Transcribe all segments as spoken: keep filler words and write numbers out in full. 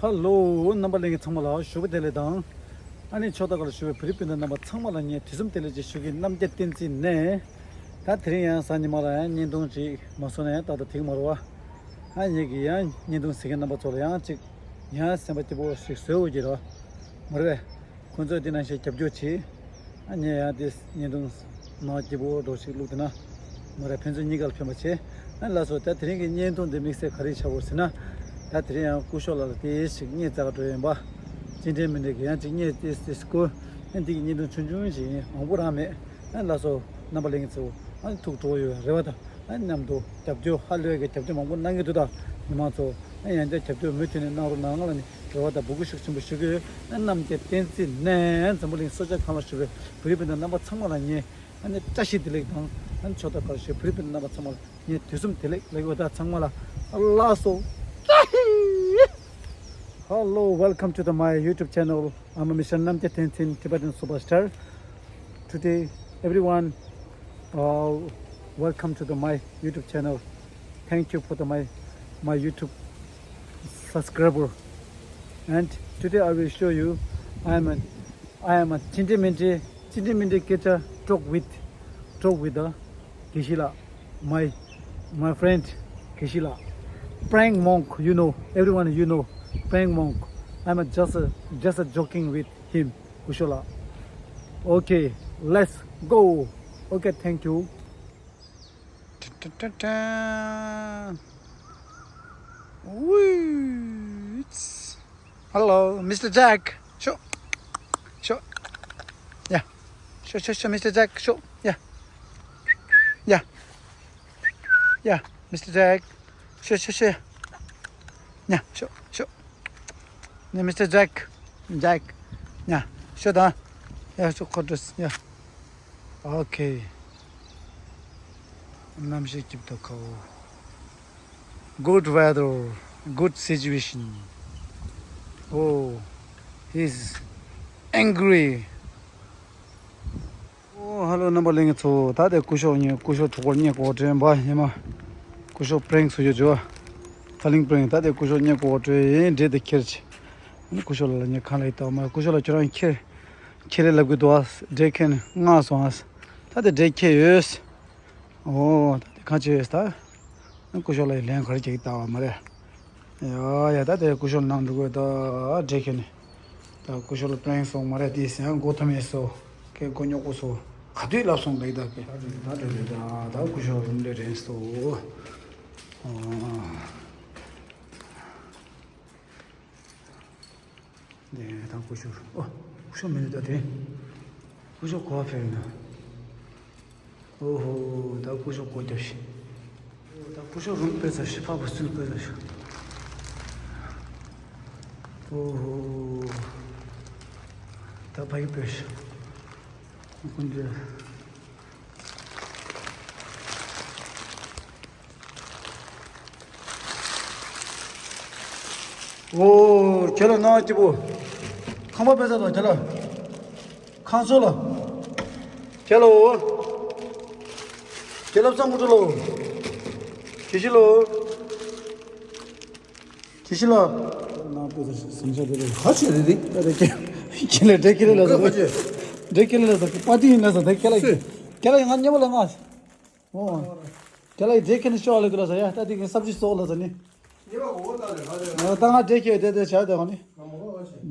ཧ་ལོ། རྣམ་པ་ལྷན་རྒྱས་ཚང་མ་ལ་ཞོགས་པ་བདེ་ལེགས་དང་། ཨ་ནི་ཕྱོགས་མཐའ་ཁག་ལ་བཞུགས་པའི་བོད་རིགས་སྤུན་ཟླ་རྣམ་པ་ཚང་མ་ལ་ངས་དུས་གསུམ་བདེ་ལེགས་ཅེས་ཞུ་གི། རྣམ་རྒྱལ་བསྟན་འཛིན་ནས། ད་དེ་རིང་ཡང་གཟའ་ཉི་མ་ལ་ཡང་བརྙན་ཐུང་ཅིག་མ་བཟོས་ན་ཡང་ཏག་ཏག་འགྲིག་མ་རེད་བ། ཨ་ངེད་ཀྱིས་ཡང་བརྙན་ཐུང་གཟིགས་མཁན་རྣམ་པ་ཚོ་ལ་ཡང་ཅིག་ཡང་སེམས་པ་སྐྱིད་པོ་ཞིག་བཟོ་དགོས་ཀྱི་རེད། མ་རེད་པས། ཁོང་ཚོས་འདི་ནང་བཞིན་རྒྱབ་སྐྱོར་བྱེད། ཨ་ངས་ཡང་དེ་བརྙན་ཐུང་ནང་སྐྱིད་པོ་འདྲ་ཞིག་བླུགས་བསྡད་ན། མ་རེད། ཕན་ཚུན་གཉིས་ཀ་ལ་ཕན་པ་བྱེད། ཨ་ལགས་སོ། ད་དེ་རིང་གི་བརྙན་ཐུང་འདི་དམིགས་བསལ་ག་རེ་ཆགས་པ་རེད་ཟེར་ན། ད་དེ་རིང་ཡང་སྐུ་ཞབས་ལགས་ལ་དེ་ཞིག་བརྙས་བཙལ་ག་འགྲོ་ཡིན་པ། ཅི་འདྲའི་མི་འདྲའི་གི་ཡང་ཅིག་བརྙས་ཏེ་སྐུ། ཨ་འདི་གི་བརྙན་ཐུང་ཆུང་ཆུང་ཞིག་ཡིན། མང་པོ་རང་མེད། ཨ་ལགས་སོ། རྣམ་པ་ལྷན་རྒྱས་ཚོ། ཨ་ཐུགས་སྤྲོ་ཡོད་རེ་བ་དང་། ཨ་མཉམ་དུ་རྒྱབ་སྐྱོར། ཧ་ལས་ཀྱི་རྒྱབ་སྐྱོར་མང་པོ་གནང་གི་འདུག་ད་མི་མང་ཚོ། ཨ་ཡང་བསྐྱར་རྒྱབ་སྐྱོར་མུ་མཐུད་ནས་གནང་རོགས་གནང་ལབ་ནས་རེ་བ་དང་འབོད་སྐུལ་ཤུགས་ཆེན་པོ་ཞུ་གི་ཡོད། ཨ་རྣམ་རྒྱལ་བསྟན་འཛིན་ནས་འཛམ་བུ་གླིང་སོ་ཆ་གང་ལ་བཞུགས་པའི་བོད་རིགས་སྤུན་ཟླ་རྣམ་པ་ཚང་མ་ལ་ངས་ཨ་ནི་བཀྲ་ཤིས་བདེ་ལེགས་དང་། ཨ་ནི་ཕྱོགས་མཐའ་ཁག་ལ་བཞུགས་བོད་རིགས་སྤུན་ཟླ་རྣམ་པ་ཚང་མ་ལ་ངས་དུས་གསུམ་བདེ་ལེགས་ལབ་ཡོད། ད་ཚང་མ་ལ་ལགས་སོ། Hello, welcome to the my YouTube channel. I'm a Mister Namte Tenzin, Tibetan superstar. Today, everyone, uh, welcome to the my YouTube channel. Thank you for the my my YouTube subscriber. And today I will show you. I am a I am a Chinti Minti Chinti Minti Kecha talk with talk with the Kishila, my my friend Kishila. Prank Monk, you know, everyone you know, Prank Monk. I'm a just a, just a joking with him, Kushola. Okay, let's go. Okay, thank you. Hello, Mister Jack. Sure. Sure. Yeah. Sure, sure, sure, Mister Jack. Sure. Yeah. Yeah. Yeah, Mister Jack. Sure, sure, sure. Yeah, sure, sure. Yeah, Mister Jack. Jack. Yeah, sure, da. Yeah, so quarters. Yeah. Okay. གནམ་གཤིས་སྐྱིད་པོ་ཁ་བོ། Good weather, good situation. Oh, he's angry. ཨོ་ཧ་ལོ། རྣམ་པ་ལྷན་རྒྱས་ཚོ། ད་དེ་སྐུ་ཞབས་ཉེ་སྐུ་ཞབས་གྲོགས་པོར་བརྙས་གོ་དྲན་པ་ཡིན་མ། སྐུ་ཞབས་པྲེང་སུ་ཡོད་ཇོ། ཐ་ལིང་པྲེང་། ད་དེ་སྐུ་ཞབས་བརྙས་གོ་དྲན་ཡིན། འདྲེ་དེ་ཁྱེར་ཆེ། ཨ་ནི་སྐུ་ཞབས་ལ་ལ་ཉེ་གང་ལ་ཡི་ད་མ། སྐུ་ཞབས་ལ་ཁྱོད་རང་ཁྱེར། ཁྱེར་རེ་ལབ་གི་འདུག་ཨ། འདྲེ་ཁྱེར་ནས་མངགས་སོང་ཨ། ད་དེ་འདྲེ་ཁྱེར་ཡོད། ཨོ་ད་དེ་གང་བྱེད་ཡོད་ད། སྐུ་ཞབས་ལ་ལན་ག་རེ་རྒྱག་གི་ལྟ་བ་མ་རེད། ཡ་ཡ། ད་དེ་སྐུ་ཞབས་ནང་འགྲོ་དགོས་ད། འདྲེ་ཁྱེར་ནས། ད་སྐུ་ཞབས་ལ་པྲེང་སོང་མ་རེད། དེ་ཟེར་མགོ་ཐོམ་ཡས་སོ། ཁྱེད་མགོ་རྙོག་པོ་སོ། ག་དུས་ལབ་སོང་ལེགས་ད་ཁྱེད། ད་དེ་དེ་ད་ད་སྐུ་ཞབས་རུམ་ལས་རན་སོ། ཨ། དེ་ད་སྐུ་ཞབས། ཨོ། སྐུ་ཞབས་མི་འདུག་ད་དེ། སྐུ་ཞབས་ག་པར་ཕེབས་ན། ཨོ་ཧོ། ད་སྐུ་ཞབས་སྒོ་རྒྱབ་ཤིག། ཨོ་ད་སྐུ་ཞབས་རུམ་སྤོས་ཚར་ཤག། ཕར་བུ་སུ་སྤོས་ཚར་ཤག། ཨོ་ཧོ། ད་ཕ་གི་སྤོས་ཤག། སྐུ་མདུན། ཨོ་ཁྱེད་ལ་ནང་སྐྱིད་པོ། ཁང་པ་དཔེ་ཚ་དང་ཁྱེད་ལ། ཁང་ཚོ་ལ། ཁྱེད་ལ་འོ། ཁྱེད་ལ་བསམ་གོ་ལོ། ཁྱེད་ཤི་ལོ། ཁྱེད་ཤི་ལ། ནང་དཔེ་ཚ་ཞིག་སེམས་ཤ་དེ་རེད། ཁ་ཆེ་རེད་དེ། ད་རེད་ཁྱེད་ཁྱེད་ལ་འདྲེ་ཁྱེད་ལ་ལ་ཟ། འདྲེ་ཁྱེད་ལ་ལ་ཟ། པ་ཏི་ཡིན་ལ་ཟ། ད་ཁྱེད་ལ། ཁྱེད་ལ་ཡང་ང་མཉམ་པོ་ལ་ང་། ཨོ། དེ་ལ་ཡི་དེ་ཁྱེད་ནི་ཤོག་ལེ་དུ་ལ་ཟ་ཡ། ད་དེ་གི་སབ་ཇི་བཟོ་ལ་ཟ་ནི། ད་ང་དེ་ཁྱེད་དེ་དེ་བྱ་དེ་ང་ནི།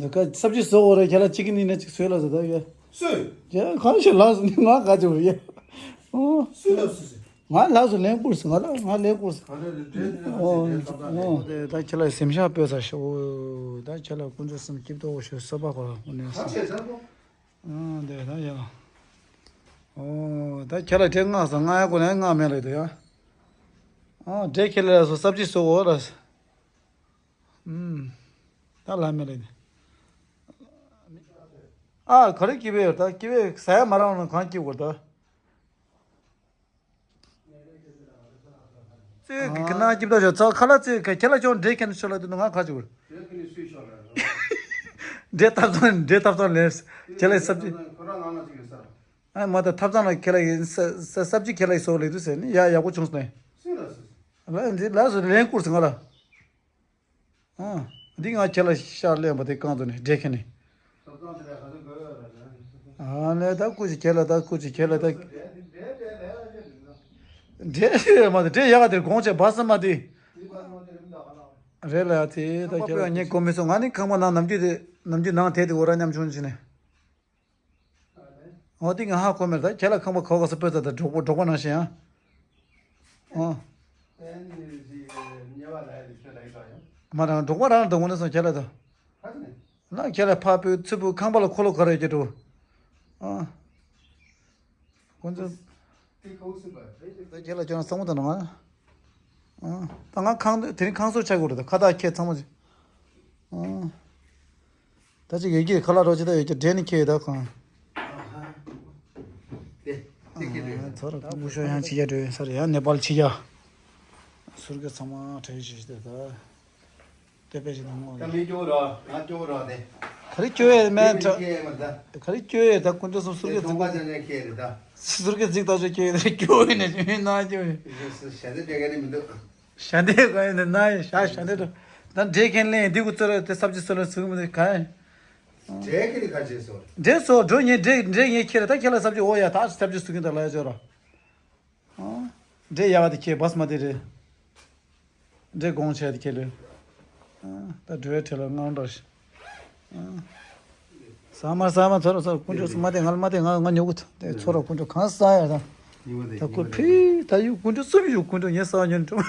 དེ་ཀ་སབ་ཇི་བཟོ་འོ་རེ་ཁྱེད་ལ་གཅིག་གི་ནི་ནི་གཅིག་བཟོས་ལ་ཟ་ད་ཡ། སུས། ཡ་གང་ཞིག་ལགས་སུ་ནི་ང་ག་ཅི་བར་ཡ། ཨོ། སུས་ལགས་སུ་ཟེར། ང་ལགས་སུ་ལེན་པུར་སུ་ང་ལ་ང་ལེན་པུར་སུ། ཨོ། ཨོ། དེ་ད་ཁྱེད་ལ་སེམས་ཤ་སྤོས་ས་ཤོག། ད་ཁྱེད་ལ་ཀུན་རྫོབ་སེམས་སྐྱིད་ཏོག་ཤོག་སོ་པ་ཁོ་ར་ཨོ་ནི། ཨང་། དེ་ད་ཡ། ཨོ། ད་ཁྱེད་ལ་འདྲེ་མངགས་སོང་། མངགས་ཡ་གོ་ནས་མངགས་མེད་ལ་དུ་ཡ། ཨང་། འདྲེ་ཁྱེད་ལ་སོ་སབ་ཇི་བཟོ་འོ་ལ། ཨུམ། ད་ལ་མེད་ལ་དུ། ཨ་ག་རེ་སྐྱིད་པའི་ཡོད་ད། སྐྱིད་པའི་ཟ་ཡ་མ་རག་ན་གང་སྐྱིད་གོ་ད། ཙི་གི་ནང་སྐྱིད་པོ་ཞོག་ཚ་ཁ་ལ་ཙི་ཁ་ཁྱེད་ལ་ཅུང་འདྲེ་ཁྱེད་ནི་ཤོ་ལ་དུ་ནི་ང་ཁ་ཅིག་བུར། འདྲེ་ཐབ་ཚང་འདྲེ་ཐབ་ཚང་ལས་ཁྱེད་ལ་སབ་ཅི། ཨ་མ་ད་ཐབ་ཚང་ལ་ཁྱེད་ལ་ཡིན་ས་ས་སབ་ཅི་ཁྱེད་ལ་ཡིན་སོགས་ལས་དུ་ཟེར་ནི་ཡ་ཡག་པོ་བྱུང་སོང་ནས། ལ་འདི་ལ་སོ་ལན་བསྐུར་སོང་ང་ལ། ཨ། འདི་ང་ཁྱེད་ལ་ཤར་ལེན་པ་དེ་རྐང་དུ་ནས་འདྲེ་ཁེ་ནས། ཨ་ལས་ད་སྐུ་ཅིག་ཁྱེད་ལ་ད་སྐུ་ཅིག་ཁྱེད་ལ་ད། འདྲེ་ཡོད་མ་དེ་འདྲེ་ཡག་དེར་དགོངས་བྱས་བ་སེ་མ་དེ། རེད་ལ་དེ་ད་ཁྱེད་ལ་ངས་གོ་མི་སོང་། ང་ནི་ཁང་པ་ནང་ནམ་རྒྱུན་དེ་ནམ་རྒྱུན་ནང་དེ་དེ་འོ་ར་མཉམ་བྱུང་ཅི་ནས། འོ་དེ་ང་ཧ་གོ་མེད། ད་ཁྱེད་ལ་ཁང་པ་ག་ག་སེ་སྤོས་ད་ད་འབྲོག་པ་འབྲོག་པ་ནང་བཞིན་ཡང་། ཨོ། མ་རང་འབྲོག་པ་རང་འབྲོག་པ་ནས་སོང་ཁྱེད་ལ་ད། ན་ཁྱེད་ལ་ཕ་བུ་ཚུ་བུ་ཁང་པ་ལ་འཁོར་ལོ་ག་རེ་ཡོད་ཀྱི་འགྲོ། ཨ། ཁོང་ཚོ། ད་ཁྱེད་ལ་ཁྱོད་རང་གཙང་མོ་དང་ང་། ཨ། ད་ང་ཁང་དེ་རིང་ཁང་བཟོ་ཆགས་དགོས་རེད། ད་ཁ་བཏགས་ཁྱེད་ཚང་མ་ཅིག་ཨ། ད་ཅིག་ཡོད་ཀྱི་ཁ་ལག་རོགས་ཅི་ད་ཡོད་ཀྱི་འདྲེ་ནི་ཁྱེད་ཡོད་ད་གང་། དེ་དེ་ཁྱེད་རེད། ཚོར་ཀུ་ཤོ་ཡང་ཕྱི་རྒྱལ་འགྲོ་ཡོད་ས་རེད། ཡང་ནེ་པཱལ་ཕྱི་རྒྱལ། ཟུར་གི་ཚང་མ་གྲས་ཞིག་ཞིག་ད། དེ་པེ་ཞིག་དང་ངོ་། ད་མི་སྐྱོ་ར་ང་སྐྱོ་ར་དེ། ག་རེ་སྐྱོ་ཡས་མེད་ད། ཁྱེད་མ་ད། ག་རེ་སྐྱོ་ཡས་ད་ཀུན་སྤྱོད་སུ་ཟུར་གི་ཚོང་པ་ཅན་ཅན་ཁྱེད་རེད་ད། ཟུར་གི་རྫིག་ད་ཆོ་སྐྱོ་ཡས་ད་སྐྱོ་ཡས་ནས་ཅི་མིན་ན་སྐྱོ་ཡས། ཞལ་འདེབས་སྤྲད་མཁན་ནི་མི་འདུག་ཞལ་འདེབས་ག་ཡིན་ན་ན་ཡས་ཞག་ཞལ་འདེབས་འགྲོ། ད་འདྲེ་མཁན་ལེན་འདི་གུ་ཚོ་ར་དེ་སབ་ཅི་སོ་ལ་ཟུག་མི་འདུག་ག་ཡིན། འདྲེ་ཁྱེད་ནི་ཁ་ཆེ་སོ། འདྲེ་སོ་འགྲོ་ཉེ་འདྲེ་འདྲེ་ངས་ཁྱེད་ར་ད་ཁྱེད་ལ་སབ་ཅི་འོ་ཡ་ད་སབ་ཅི་ཟུག་གིན་ད་ལ་ཡ་ཅོ་ར། འདྲེ་ཡག་དེ་ཁྱེད་བས་མ་དེ་རེད། འདྲེ་དགོངས་བྱས་དེ་ཁྱེད་ལོས། ད་འགྲོའི་ཁྲལ་ལ་དངངས་སྐྲག་ཞིག་ས་མ་ས་མ་ཚོར་ཚོར་ཀུན་སྤྱོད་སུ་མ་དེ་ང་ལ་མ་དེ་ང་ང་ཉོ་གི་ཐུག་དེ་ཚོར་ཀུན་སྤྱོད་གང་ས་ཡ་ད། ད་ཁོ་ཕི་ད་ཡུ་ཀུན་སྤྱོད་སུ་ཡུ་ཀུན་སྤྱོད་ངས་ས་ཉོན་འགྲོ།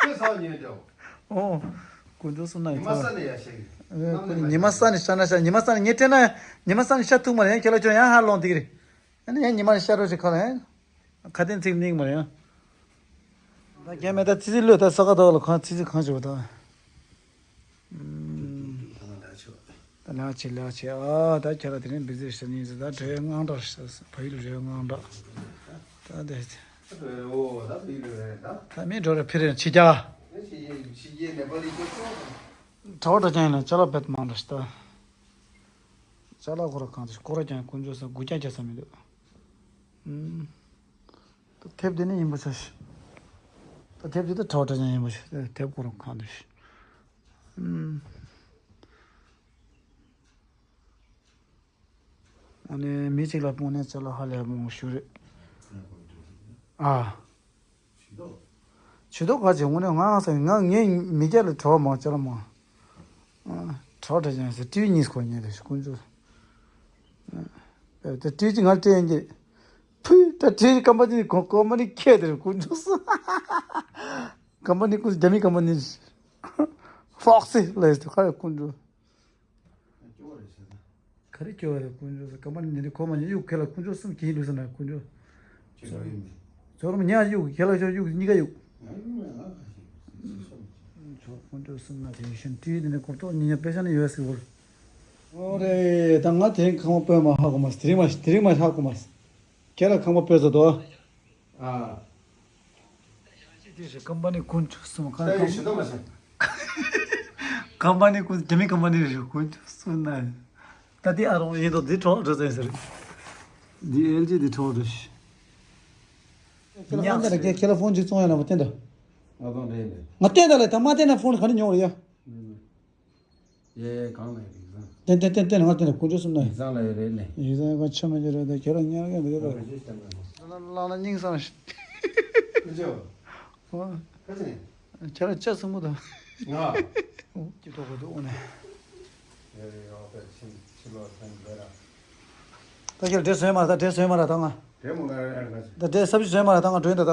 ཁྱེད་ས་ཉོན་འགྲོ། ཨོ། ཀུན་སྤྱོད་སུ་ན་ཡི་ཉི་མ་ས་ནས་ཡ་ཤེས། ཉི་མ་ས་ནས་ཤ་ན་ཤ་ཉི་མ་ས་ནས་ངས་དྲན་ན་ཉི་མ་ས་ནས་ཤ་ཐུག་མ་རེད། ཁྱེད་ལ་ཁྱོད་ཡང་ཧ་ལོང་དེ་གི་རེད། ཨ་ནི་ཡང་ཉི་མ་ཤར་རོ་ཞིག་ཁ་ལ་ཡང་། ཁ་དན་ཚིག་གླེང་མ་ཡང་། ད་རྒན་མེད་ད་ཙི་ཙི་ལོས་ད་ས་ག་ད་ལ་གང་ཙི་ཙི་གང་བྱེད་པ་ད། ད་ལགས་ཆེ་ལགས་ཆེ་ཨ་ད་ཁྱེད་ར་དེ་རིང་བི་ཟི་ཤ་ཉིན་ཟི་ད་འདྲའི་དངངས་སྐྲག་ཤ་ཕ་ཡུལ་རེ་དངངས་སྐྲག་ད་དེ་ད་མི་འགྲོ་ར་ཕི་རེ་ཕྱི་རྒྱ་གྲྭ་བ་གྲྭ་རྐྱང་ཡིན་ན་ཅ་ལག་བེད་མང་འདྲ་ཤ་ད། ཅ་ལག་ཁོ་ར་གང་དུ་ཁོ་ར་ཀྱང་དཀོན་མཆོག་གསུམ་སྒུག་ཀྱང་བྱ་ས་མི་འདུག་ཨུམ། ད་དེབ་དེ་ནི་ཡིན་པ་ཆ་ཤི། ད་དེབ་དེ་ད་ཁྲའོ་ཁྲ་ཅང་ཡིན་པ་ཤི། དེབ་ཁོ་ར་གང་དུ་ཤི། ཨུམ། ཨ་ནི་མི་གཅིག་ལ་སྤུངས་ནས་ཅ་ལག་ཧ་ལས་མང་པོ་ཞིག་རེད། ཨ། ཇུས་གཏོགས་ག་ཅེ་དངོས་གནས་ང་ང་ས་ང་ངའི་མི་སྐྱ་ལ་གྲོགས་མང་ཅ་ལ་མང་། ཨ། གྲོགས་འདྲ་ཅན་ཟེར་ཏིའུ་གཉིས་སྐོར་ཉེ་རེ་ཀུན་སྤྱོད། ཨ། ད་ཏིའུ་གཅིག་ང་སྤྲད་ཡིན་གྱི། ཕུ་ད་ཏིའུ་ཀམ་པ་ནི་ཀོ་ཀོ་མ་ནི་ཁྱེད་དེར་ཀུན་སྤྱོད་སུ། ཀམ་པ་ནི་ཀུན་རྒྱ་མི་ཀམ་པ་ནི། ཧྥོག་སི་ལས་དུ་ཁ་རེ་ཀུན་སྤྱོད། སྐྱོ་བ་རེད་ཟེར་ན། ག་རེ་སྐྱོ་བ་རེད་ཀུན་སྤྱོད་ཟེར་ཀམ་པ་ནི་ཉིན་དེ་གོ་མ་ཉན་གཡུག་ཁྱེད་ལ་ཀུན་སྤྱོད་གསུམ་གྱིས་ལུས་ཟེར་ན་ཀུན་སྤྱོད། ཁྱེད་ལོ་ཡིན་མིན། ཚོར་མི་ཉན་གཡུག་ཁྱེད་ལ་ཤོར་གཡུག་གཉིས་ཀ་གཡུག་ང་གཡུག་མེད་ང་ག་ཞིག་ཚོར་ཀུན་སྤྱོད་གསུམ་ན་དེ་ཤན་ཏི་དེ་ནས་གོ་རྟོགས་ཉིན་ཉ་པེ་ཤ་ནི་ཡོད་ཟེར་བོར། ཨོ་རེད་ད་ང་དེ་རིང་ཁང་པ་སྤོས་མ་ཧ་གོ་མ་དེ་རིང་མ་དེ་རིང་མ་ཧ་གོ་མ། ཁྱེད་ལ་ཁང་པ་སྤོས་ཟེར་དོ། ཨ། དེ་རེད་ཀམ་པ་ནི་ཀུན་སྤྱོད་གསུམ་ཁ་ད་ཡོད་ཞུ་ད་མ་ཟེར། ཀམ་པ་ནི་ཀུན་རྒྱ་མི་ཀམ་པ་ནི་རེད་ཀུན་སྤྱོད་གསུམ་ན། ད་དེ་ཨ་རོང་ཡིན་དོ་འདི་གྲོགས་འགྲོ་ཟེར་ཟེར། འདི་ཨེལ་ཇི་འདི་གྲོགས་འགྲོ་ཤི། ཉག་ཟེར་ཁྱེད་ཁྱེད་ལ་ཕོན་ཅིག་བཙོང་ཡ་ན་མ་བསྟན་ད། ང་ཚོ་འདྲེ་ཡིན་པས། ང་བསྟན་ད་ལས་ད་མ་བསྟན་ན་ཕོན་ག་རེ་ཉོ་རེ་ཡ། ཡེ་གང་ལ་ཡོད་ཡིག་ཚང་། ཏན་ཏན་ཏན་ཏན་ང་ཏན་ཏན་ཀུན་སྤྱོད་གསུམ་ན་ཡིག་ཡིན། ཚང་ལ་ཡོད་རེད་ནས། ཡིག་ཚང་ཡོད་ཁ་ཆེ་མ་ཅི་རེད་ད་ཁྱེད་རང་ཉར་ག་འདི་ག་ད། ལ་ལ་ན་སྙིང་སང་ཞིག་ཀུན་སྤྱོད། ཨོ། ཁ་ཆེ་ནས། ཁྱེད་རང་ལྕགས་སྲིན་པོ་དང་། ང་། ཀྱི་ཐོག་ག་དུ་འོ་ནས། ཡོད་རེད་ཡོད་པའི་ཕྱིན་ཕྱི་ལོགས་ཐོན་འདོད་ར། ད་ཁྱེད་འདྲེ་བཟོས་མ་རེད་ད་འདྲེ་བཟོས་མ་རེད་ད་ང་། དེ་མོ་ལ་ཡར་ཁ་ཆེ། ད་འདྲེ་ས་བྱི་བཟོས་མ་རེད་ད་ང་འགྲོ་ཡིན་ད་ད།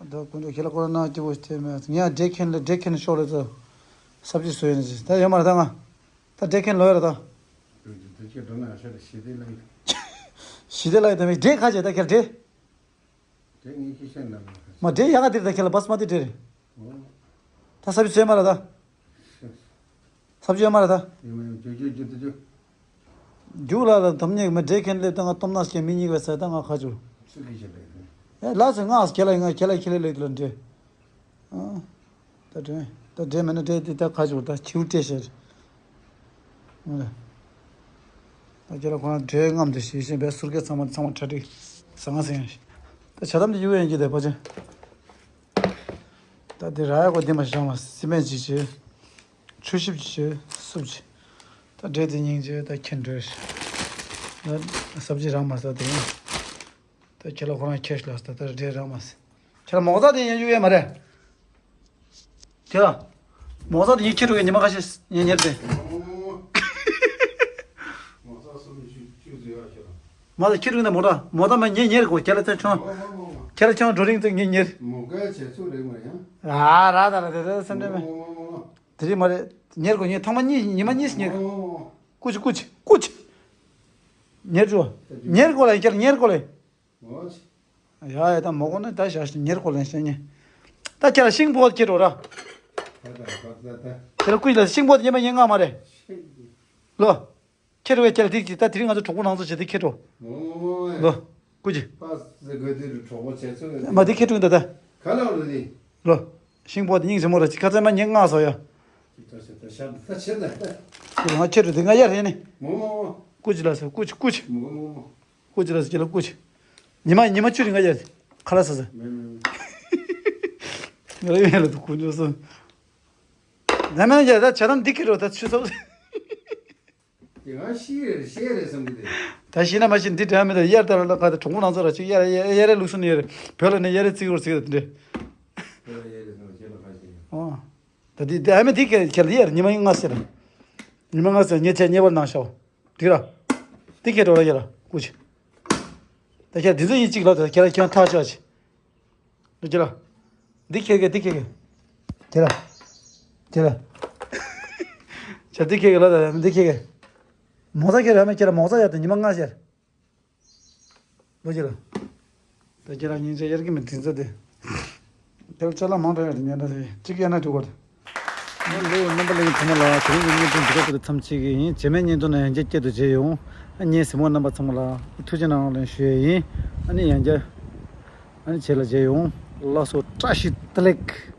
ད་ཀུན་སྤྱོད་ཁྱེད་ལ་ཀོ་རོ་ན་སྐྱིད་པོ་ཞིག་ཐེབས་མེད་ངས་འདྲེ་མཁན་ལ་འདྲེ་མཁན་ཤོག་ལ་ཚོ། ས་བྱི་བཟོས་ཡིན་ཟེར་ད་ཡོད་མ་རེད་ད་ང་། ད་འདྲེ་མཁན་ལོ་ཡོད་རེད་ད། དུས་ཀྱི་དུས་ཀྱི་འགྲོ་ན་ཤ་རེ་ཞི་བདེ་ལ་ཡིན། ཞི་བདེ་ལ་ཡིན་ད་མི་འདྲེ་ཁ་ཆེ་ད་ཁྱེད་འདྲེ། དེ་ངས་ཁྱི་ཤ་ན་མ་ཁ་ཆེ། མ་འདྲེ་ཡག་ག་དེར་ད་ཁྱེད་ལ་བས་མ་དེ་འདྲེ་རེད། ད་ས་བྱི་བཟོས་མ་རེད་ད། ས་བྱི་ཡོད་མ་རེད་ད། ཡོད་མ་ཡོད་རྒྱུ་རྒྱུ་རྒྱུ་རྒྱུ། རྒྱུགས་ལ་ལ་དམ་ཉེས་མི་འདྲེ་མཁན་སླེབས་ད་ང་སྟོབས་ན་སྐྱེ་མི་གཉིས་པའི་ཟེར་ད་ང་ཁ་ཆུ། སུ་ལས་བྱེད་པའི་ཁུལ། ཨེ་ལགས་སོ་ང་ཨ་ཁྱེད་ལ་ང་ཁྱེད་ལ་ཁྱེད་ལ་ལེགས་ལ་འདྲེ། ཨ། ད་འདྲེ་ད་འདྲེ་མེད་ན་འདྲེ་དེ་ད་ཁ་ཆུ་ད་ཁྱིའུ་སྤྲད་ཤེར། ཨ་ལས། ད་ཁྱེད་ལ་ཁོ་རང་འདྲེ་རྔམ་དེ་ཞེས་བཤད་པའི་ཟུར་སྐད་ཚང་མ་ཚང་མ་གྲ་སྒྲིག་ཟང་ཟིང་ཡང་ཞིག་ད་བྱ་དམ་དེ་ཡུ་ཡན་གྱི་དེ་ཕ་ཆེན། ད་དེ་ར་ཡ་གོ་དེ་མ་ཤང་བ་སི་མེན་ཅིག་བྱེད། ཆུ་ཞིབ་ཅིག་བྱས་སུབ་ཅིག་ད་འབྲས་དེ་སྙིང་རྗེ་ད་ཁྱེར་འགྲོ་ཤི། ད་ས་བཅད་རག་མ་སོང་དེ་ཡིན། ད་ཁྱེད་ལ་ཁོ་རང་ཁྱེར་ཤི་ལ་ད་ད་འབྲས་རག་མ་སོང་། ཁྱེད་ལ་མོག་ཙ་དེ་ཡིན་ཡོད་ཡས་མ་རེད། དེ་ལ། མོག་ཙ་དེ་ཡིན་ཁྱེར་འགྲོ་གི་ཉི་མ་ཁ་ཤས་ཡིན་ཉེར་དེ། མོག་ཙ་སུབ་ཅིག་ཅུ་ཟེར་ཡ་ཁྱེད་ལ། མ་ད་ཁྱེར་འགྲོ་ན་མོག་ཙ་མོག་ཙ་མ་ཉེ་ཉེར་གོ་ཁྱེད་ལ་ཚན་ཆུང་། མོག་མོག་མོག་མོག་ཁྱེད་ལ་ཆུང་འགྲོ་རིང་ཚོ་ཉེ་ཉེར། མོག་ག་བྱས་ཚུགས་རེད་མ་ཡང་། ཨ་ར་ད་ར་དེ་ཚོ་སེམས་ཁྲལ་མེད། མོག་མོག་མོག་མོག་དེ་རིང་མ་རེད། ཉེར་དགོས་ཉེར་ཐང་མ་གཉིས་ཉི་མ་གཉིས་ཉེར། ཀུ་ཅི་ཀུ་ཅི་ཀུ་ཅི། ཉེར་ཅུ། ཉེར་དགོས་ལ་ཡིན་ཁྱེད་ཉེར་དགོས་ལ་ཡིན། ཡ་ཡ་ད་མོ་གོ་ན་ད་ཞག་ཉེར་དགོས་ལ་ཡིན་ཤ་ཉེ། ད་ཁྱེད་ལ་ཤིང་ཕོ་ཁྱེད་རོ་ར། ཁྱེད་ལ་ཀུ་ཅི་ལ་ཤིང་ཕོ་ཉེ་མ་ཉེ་ང་མ་རེད། ལོ། ཁྱེད་རོ་ཁྱེད་ལ་དེ་ཅི་ད་དེ་རིང་ང་ཚོ་གྲོགས་པོ་ནང་ཚོ་བྱེད་དེ་ཁྱེད་རོ། ལོ། ཀུ་ཅི། པ་སེ་གོ་དེ་རུ་གྲོགས་པོ་བྱས་ཚོད། མ་དེ་ཁྱེད་ཀྲུང་ད་ད། ག་ལ་རུ་དེ། ལོ། ཤིང་ཕོ་དེ་སྙིང་རྗེ་མོ་ར་ཅི་ཁ་ཚད་མ་ཉེ་ང་སོ་ཡ། ད་ཤ་ད་ཤ་ད་ད། ང་ཁྱེད་རོ་དེ་ང་ཡར་ཧེ་ནི། མོ་མོ་མོ། ཀུ་ཅི་ལ་སོ་ཀུ་ཅི་ཀུ་ཅི། མོ་མོ་མོ། ཀུ་ཅི་ལ་སོ་ཁྱེད་ལ་ཀུ་ཅི། ཉི་མ་ཉི་མ་བཅུ་རིང་ང་ཡར། ཁ་ལ་སོ་སོ། མེ་མེ་མེ། ང་ཡོད་ལ་དུ་ཀུ་ཉོ་སོ། ད་མེད་ཡ་ད་ཆ་རམ་འདི་ཁྱེད་རོ་ད་ཆུ་སོ། དེ་ང་ཤི་རེད་ཤེས་རེད་བསམ་གི་དེ། ད་ཤི་ན་མ་ཤི་འདི་འདྲ་མི་འདུག་དབྱར་ལྟར་ལ་ཁ་ད་གྲོགས་པོ་ནང་ཚོ་ར་ཅིག་དབྱར་དབྱར་དབྱར་ལུགས་སུ་ནི་ཡོད་རེད། བོད་ལ་ནི་དབྱར་རྩིག་རོར་ཚིག་རེད་དེ་འདྲ། དབྱར་དབྱར་ཚོ་ཁྱེད་ལ་ཁ་ཤས་ཡོད། ཨོ། ད་དེ་དེ་ཨ་མི་དེ་ཁྱེད་ཁྱེད་ལ་དབྱར་ཉི་མ་ལྔ་ཟེར། ཉི་མ་ལྔ་ཟེར་ཉེ་ཆད་ཉེ་བར་ནང་ཤོག་དེ་ར། དེ་ཁྱེད་འགྲོ་ལ་ཁྱེད་ལ་ཀུ་ཅི། ད་ཁྱེད་དེ་ཚོ་ཡིན་གཅིག་ལ་ད་ཁྱེད་ལ་ཁྱེད་ཐག་ཆོད་ཅི། ལོ་ཁྱེད་ལ། འདི་ཁྱེད་ཀྱི་འདི་ཁྱེད་ཀྱི། ཁྱེད་ལ། ཁྱེད་ལ། ཁྱེད་འདི་ཁྱེད་ཀྱི་ལ་ད་འདི་ཁྱེད་ཀྱི། མོ་ཚ་ཁྱེད་ར་མེད་ཁྱེད་ལ་མོ་ཚ་ཡ་ད་ཉི་མ་ལྔ་ཤར། ལོ་ཁྱེད་ལ། ད་ཁྱེད་ལ་སྙིང་རྗེ་དབྱར་གྱི་མི་དེ་ཚོ་དེ། དེ་ལ་ཅ་ལག་མང་དྲགས་ཡོད་དེ་ཉན་འདྲ་དེ་གཅིག་ཡ་ན་འགྲིག་གོ། ང་ལོ་རྣམ་པ་ལྷན་རྒྱས་ཚང་མ་ལ་དེ་རིང་གི་བརྙན་ཐུང་འདི་ག་པོ་དེ་མཚམས་གཅིག་གི་ཡིན། རྗེས་མའི་བརྙན་ཐུང་ནང་ཡང་བསྐྱར་བསྐྱར་དུ་མཇལ་ཡོང་། ཨ་ངའི་གཟིགས་མོ་རྣམ་པ་ཚང་མ་ལ་ཐུགས་རྗེ་གནང་ལན་ཞུ་ཡས་ཡིན། ཨ་ནི་ཡང་བསྐྱར། ཨ་ནི་བྱེད་ལ་མཇལ་ཡོང་། ལགས་སོ་བཀྲ་ཤིས་བདེ་ལེགས།